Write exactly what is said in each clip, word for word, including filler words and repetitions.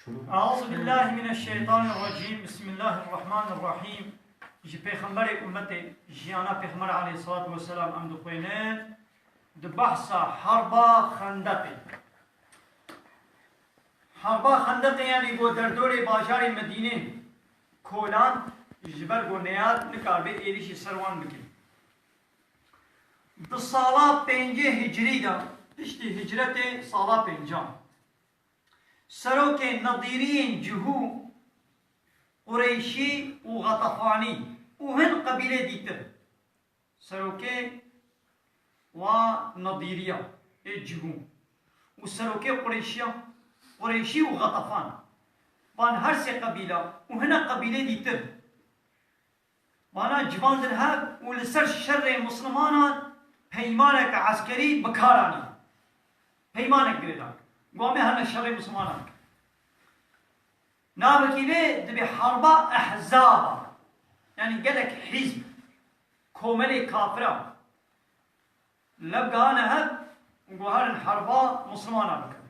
Eûzubillahimineşşeytanirracîm. Bismillahirrahmanirrahîm. Ji Pêxemberê ummetê jiyana Pêxember aleyhissalatu vesselam em dixwînin. Di behsa Herba Xendeqê. Herba Xendeqê, yanî ku derdorê bajarê Medînê kolan, ji ber ku neyar nikaribe êrîşî ser wan bike. Di sala pêncê hicrî de, piştî hicretê sala pêncan, serokê Nedîriyên Cihû, Qureyşî û Xetafanî û hin qebîlê dîtir. Serokê wa Nedîriya ê Cihû û serokê Qureyşiya, Qureyşî û Xetafan. Van her sê qebîla û hine qebîlê dîtir. Vana civandin hev û li ser şerê mislimanan peymanek eskerî bi kar anî. Peymanek girêdan. Got, em ê herne şerê mislimanan bikin. Navekî vê dibê Herba Ehzaba. Yanî gelek hîzb, komelê kafira. Lev gihane hev û guherin herba mislimana bikin.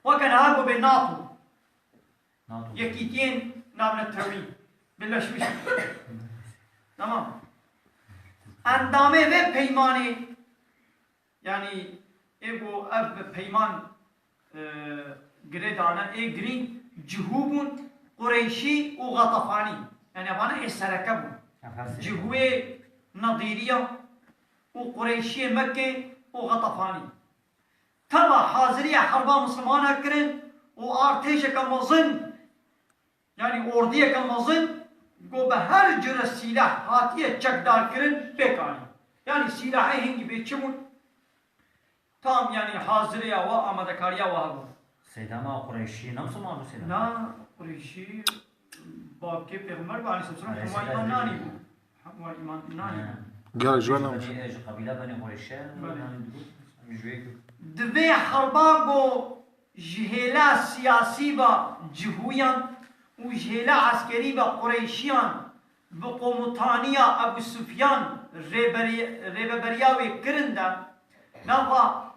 Weke niha ku bê NATO. NATO. Yekîtiyên navnetewî, Birleşmiş. Tamam. Endamê vê peymanê, yanî ê ku ev peyman, e, girê dane, ê girîng Cihû bûn, Qureyşî û Xetafanî. Yanî evane ê sereke bûn. Cihûyê Nedîriya û Qureyşiyê Mekkê û Xetafanî. Teva haziriya herba mislimana kirin û artêşeke mezin, yanî ordiyeke mezin, ku bi her cure sîlah hatiye çekdarkirin, pêk anî. Yanî sîlahê hingî bê çi bûn? Tam, yanî haziriya wa, amadekariya wa hebû. Seydama Qureyşî ne Misliman bû Seydama? Na, Qureyşî, babkê Pêxember bû, aleyhisselam, hema îman nanî bû. Hema îman nanî bû. Gel, ji wan namiş. Ji qebîla Benî Qureyşe, belê, nanî dibû. Em ji wê Di vê herba ku ji hêla siyasî ve Cihûyan û ji hêla eskerî ve Qureyşiyan bi komutaniya Ebu Sufyan rêberî-, rêveberiya wê kirin de, nava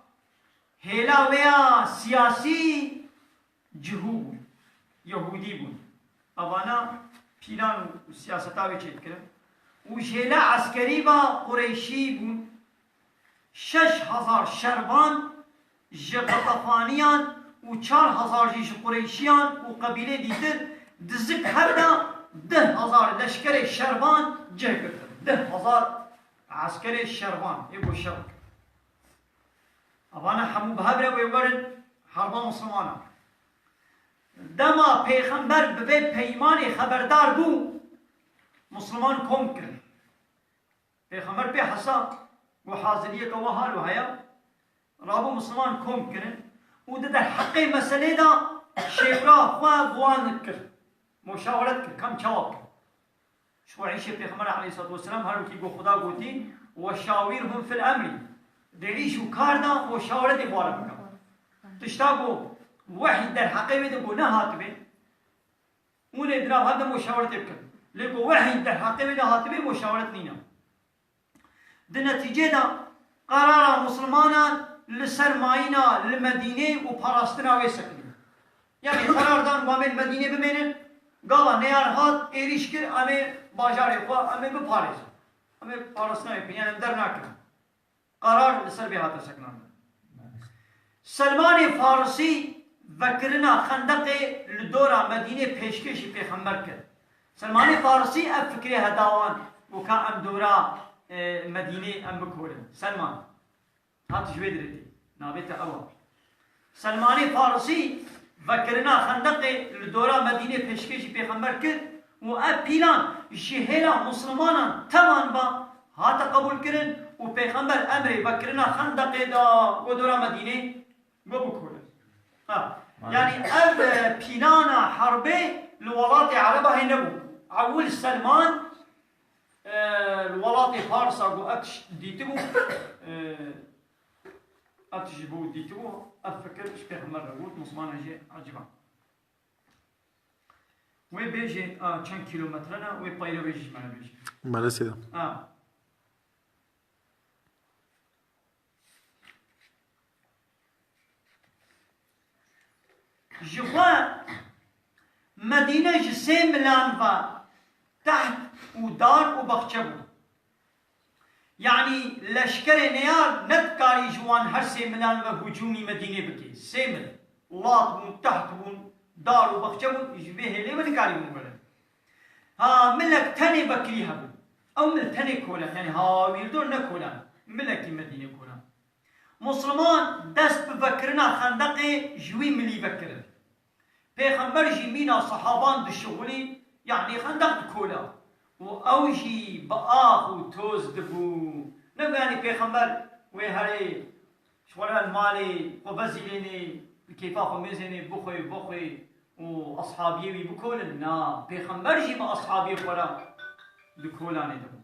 hêla wê ya siyasî Cihû bûn, Yehûdî bûn. Evana pîlan û siyaseta wê çêdikirin. Û ji hêla eskerî ve Qureyşî bûn. Şeş hezar şervan ji Xetafaniyan û çar hezar jî ji Qureyşiyan û qebîlê dîtir, di zik hev de deh hezar leşkerê şervan cih girtin. Deh hezar eskerê şervan ê ku şer dikin. Evana hemû bi hev re wê werin herba Mislimana. Dema Pêxember bi vê peymanê xeberdar bû, Misliman kom kirin. Pêxember pê hesa, got, haziriyeke wa halo heye, rabû Misliman kom kirin û di derheqê meselê de şêwra xwe bi wan kir. Muşaweret kir, kam çawa bikin. Ji bo îşê Pêxember aleyhissalatu vesselam her wekî got Xuda gotî, "Weşawirhum fil emrî." Di îş û kar de muşaweretê bi wan re bike. Tişta ku wehî derheqê wê de ku nehatibê, hûn ê di nav hev de muşaweretê bikin. Lê ku wehî derheqê wê de hatibê, muşaweret nîne. Di netîcê de qerara Mislimanan li ser mayîna li Medînê û parastina wê sekinî. Yanî qerar dan ku em ê li Medînê bimênin, gava neyar hat, êrîş kir, em ê bajarê xwe, em ê biparêzin. Em ê parastina wê bikin, yanî em dernakin. Qerar li ser vê hate sekinandin. Selmanê Farisî vekirina xendeqê li dora Medînê pêşkêşî Pêxember kir. Selmanê Farisî ev fikrê heda wan û ka em dora, e, Medînê em bikorin. Selman. Hat ji wê dirêtî. Navê te ew e. Selmanê Farisî vekirina xendeqê li dora Medînê pêşkêşî Pêxember kir û ev pîlan ji hêla Mislimanan tevan ba hate qebûlkirin û Pêxember emrê vekirina xendeqê da ku dora Medînê ku bikorin. Ha. Yanî ev, e, pîlana herbê li welatê Ereba hê nebû. Ewil Selman, e, li welatê Farsa ku ev tişt dîtibû, e, ev tişt ji bo dîtibû, ev fikir ji Pêxember re got, Mislimanan jî eciba. Wê bêjê, a, çend kîlometre ne, wê peyre wê jî ji me re bêjê. Belê Seyda. A. Ji xwe Medîne ji sê milan ve teht û dar û baxçe bû. Yanî leşkerê neyar nedikarî ji wan her sê milan ve hûcûmî Medînê bike. Sê mil. Lat bûn, teht bûn, dar û baxçe bûn, ji vê hêlê ve nikarîbûn birin. Ha, milek tenê vekirî hebû. Ew mil tenê kolan, yanî ha wîrdor ne kolan. Milekî Medînê kolan. Musliman dest bi vekirina xendeqê ji wî milî vekirin. Pêxember jî mîna sehaban dişixulî, yanî xendeq dikola. Û ew jî bi ax û toz dibû. Ne ku yanî pêxember wê herê ji xwe re li malê xwe vezîlênê, bi kêfa xwe mêzênê, bixwê, vexwê û eshabiyê wî bikolin. Na, pêxember jî bi eshabiyê xwe re di kolanê de bû.